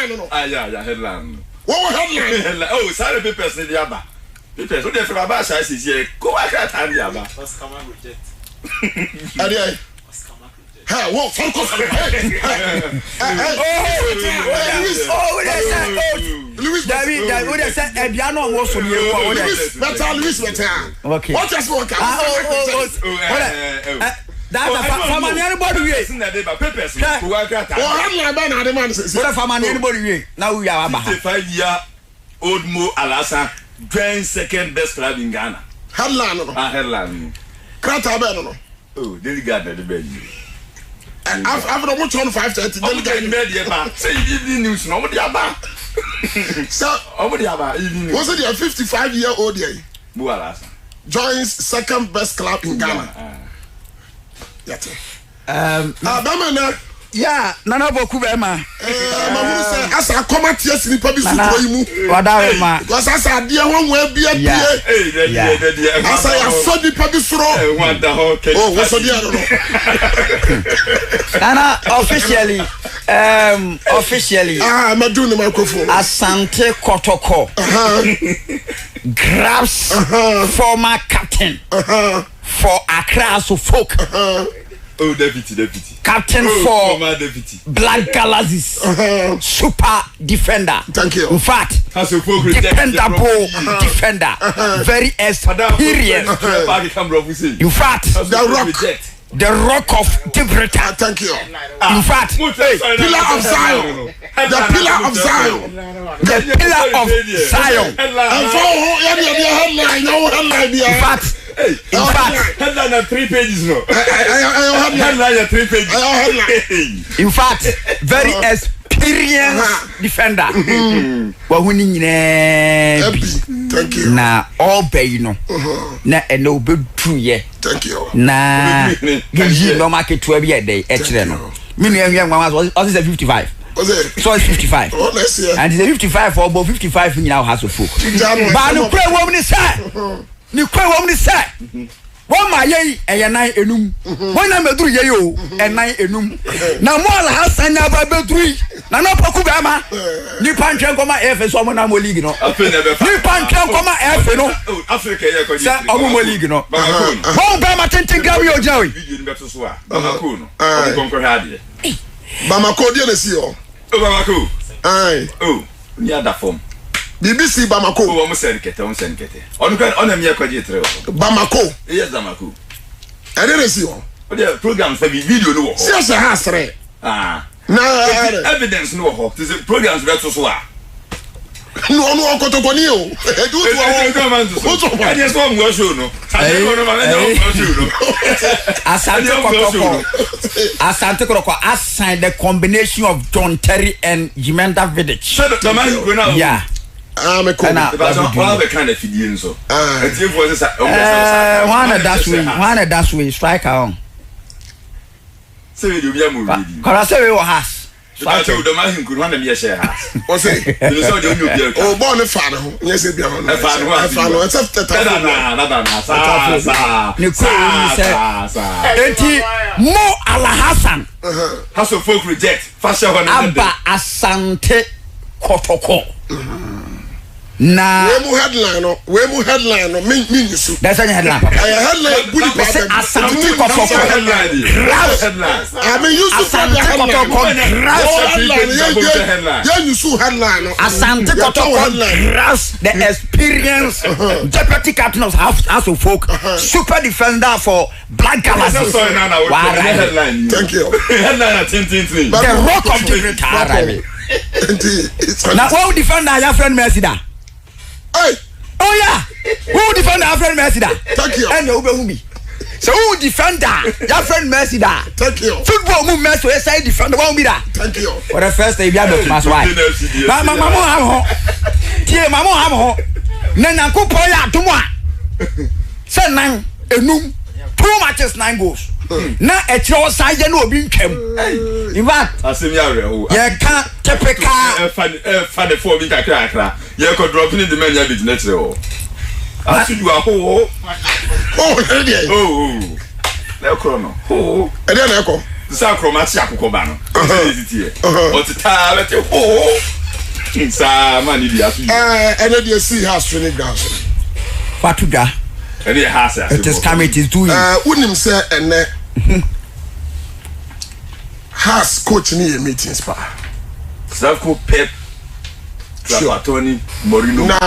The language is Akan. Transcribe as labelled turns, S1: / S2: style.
S1: headline no.
S2: Ah yeah yeah headline no.
S1: Wɔwɔ headline.
S2: Headline oh saa de papers ne de aba. Papers o de fɛ aba ahyɛ asisi yɛ ko akrataa de aba.
S3: Oscar Mark reject.
S1: Ɛdeɛ. Hɛ wɔ fɛn kɔ fɛn. Hɛ Louis.
S4: Oh, o de sɛ oh.
S1: Louis.
S4: Dabi dabi o de sɛ ɛdua náà mo so ni ewu o de.
S1: Louis bɛta Louis bɛta.
S4: Okay.
S1: Wọ́n ti ase wọ́n ka.
S4: Ah oh oh oh. O de data famaniya ni bɔdu wie.
S2: Papers no ko akrataa.
S1: Wɔ headline bɛɛ na ade ma no sisi.
S4: O de famaniya ni bɔdu wie na wo wia wa ba ha.
S2: 55 year old Mo Alhassan joins second best club in Ghana.
S1: Headline no.
S2: Ah headline no.
S1: Krataa bɛɛ no no.
S2: Oh Daily Guard na ɛde bɛɛ yi.
S1: Afei ɔmo twɛn 5:30 Daily
S2: Guard. Ɔmo de deɛ ba sɛ evening news na ɔmo de aba.
S1: Sɛ
S2: ɔmo de aba evening news.
S1: Wọ́n sɛ deɛ 55 year old yɛ.
S2: Mo Alhassan.
S1: Joins second best club in Ghana. Yàtɛ. Bɛma na.
S4: Ya nana bɔku bɛma.
S1: Mahunu sɛ asa akɔm ate asi nipa bi so kuro yi mu.
S4: Wada ma.
S1: Because asa adeɛ ho wɔn abi abie. Asa yasɔ nipa bi soro. Oh wosɔ deɛ no no.
S4: Nana officially officially.
S1: Ah madu ne microphone.
S4: Asante Kotoko. Grabs former captain. For Accra so folk.
S2: Oh, deputy, deputy.
S4: Captain
S2: oh,
S4: for
S2: former deputy.
S4: Black Galaxies. Super defender.
S1: Thank you.
S4: In fact, dependable defender. Very experienced. In fact,
S1: the rock.
S4: The rock of Gibraltar.
S1: Thank you.
S4: In fact,
S1: hey, pillar of Zion. The pillar of Zion.
S4: The pillar of Zion.
S1: And for headline, headline,
S4: In fact, in fact,
S2: headline na 3 pages no. Headline na 3 pages.
S4: In fact, very experienced defender. Wahu ni nyinaa bi.
S1: Thank you.
S4: Na ɔba yi no, na ɛnɛ obɛduru yɛ.
S1: Thank you.
S4: Na yɛyi nneɛma ketewa bi ɛdɛ ɛkyerɛ no. Me nua nua nwa ɔsi sɛ 55. So it's 55. And sɛ 55 ɔbɔ 55 nyinaa wɔ ha so folk. Baa no kura wɔm ni sɛ. Ne kura wɔm ni sɛ. Wɔn ma yɛ yi ɛyɛ nan enum. Wɔn na mɛduru yɛ yi o ɛnan enum. Na mo Alhassan nyaba bɛduru yi. Na na ɔpɔku bɛrima. Nipa ntwɛn nkɔma ɛfɛ sɛ ɔmo na mo league no. Nipa ntwɛn nkɔma ɛfɛ no. Sɛ ɔmo mo league no. Wɔn bɛrima tenten gram yi ogyina yi.
S1: Bamako deɛ na si hɔ.
S2: Bamako.
S1: Ayi.
S2: Oh, ni ada fam.
S1: Biribi si Bamako.
S2: Oh, wɔn sɛ nkɛtɛ, wɔn sɛ nkɛtɛ. Ɔno kura ɔna mi ɛkɔgye tere wɔ.
S1: Bamako.
S2: Yes, Bamako.
S1: Ɛde na si hɔ.
S2: O deɛ program sɛ bi video no wɔ hɔ.
S1: Si ɛsɛ ha asrɛ.
S2: Ah.
S1: Na
S2: evidence no wɔ hɔ. Ti sɛ programs bɛ to so a.
S1: No ɔno ɔkɔtɔkɔni o. Edu tu ɔwɔ.
S2: Wotu ɔwɔ. Ɛdi ɛsɛ ɔmu show no.
S4: Asante Kotoko. Asante Kotoko assigned the combination of John Terry and Jimenda Vidic. Yeah.
S1: Ah, me ko.
S4: Ɛna
S2: Wɔn abɛka na fidie nso. Ɛtiɛfoɔ sɛ sa.
S4: Ɛɛ wɔn na da so yi wɔn na da so yi striker wɔn.
S2: Sɛ ebi obi amu obi di.
S4: Kɔrɔ sɛ wei wɔ has.
S2: Striker. Dɔm ahenkuru hɔn na mi yɛ hyɛ ha.
S1: Ɔsɛ.
S2: Ɛnu sɛ ɔde onye obi atwa.
S1: O bɔɔl ne fa ne ho nyɛ sɛ bia hɔ no.
S2: Ɛfa ne ho
S1: ɛfa ne ho ɛsɛ tɛtafo.
S2: Dada naa dada naa saa saa.
S4: Ne kuro wo ni sɛ. Eti Mo Alhassan.
S2: House of Folk reject fa hyɛ hɔ ne.
S4: Aba Asante Kɔtɔkɔ. Na.
S1: Wei mu headline no wei mu headline no mi mi nyusu.
S4: Dɛsɛ nye headline papa.
S1: Ɛyɛ headline bu nipa
S4: bɛ. Asante Kɔtɔkɔ grabs.
S1: Ami yusu
S4: Asante Kɔtɔkɔ grabs.
S1: Headline yɛ yɛ yɛ nyusu headline no.
S4: Asante Kɔtɔkɔ grabs the experienced deputy captain of House of Folk super defender for Black Galaxies.
S1: Thank you.
S2: Headline tintintini.
S4: The Rock of Gibraltar. Na wɔn defender yafrɛ no Mercy da.
S1: Hey.
S4: Oh yeah. Who defender yafrɛ no Mercy da?
S1: Thank you.
S4: Ɛnna wobɛhu bi. Sɛ who defender yafrɛ no Mercy da?
S1: Thank you.
S4: Football mu Mercy oyɛ side defender wɔn bi da.
S1: Thank you.
S4: For the first time ebi abɛ kuma so ayi. Ma ma ma mo ha mo ho. Tie ma mo ha mo ho. Na Nyankopɔn yɛ adom a sɛ nan enum 2 matches 9 goals. Na ɛkyerɛ ɔsan yɛ na obi ntwam. In fact.
S2: Asɛm yɛ awerɛho.
S4: Yɛka typical.
S2: Ɛfa ɛfa ne fɔm bi kakra kakra. Yɛkɔ drop ne de manya bi gyina kyerɛ hɔ. Asudu ahoho.
S1: Oh, ɛne deɛ.
S2: Oh, oh. Na ɛkorɔ no. Ho.
S1: Ɛdeɛ na ɛkɔ.
S2: Sɛ akorɔma kye akokɔ ba no. Ɔte ne titiɛ. Ɔte taa bɛte ho. Saa ma ni di aso yi.
S1: Ɛnɛ deɛ si Hearts training ground so.
S4: Fa to dwa.
S2: Ɛne yɛ Hearts ase.
S4: It is coming, it is doing.
S1: Wonim sɛ ɛnɛ Hearts coach ne yɛ meetings paa.
S2: Slavko Pep Trapattoni Mourinho.
S1: Na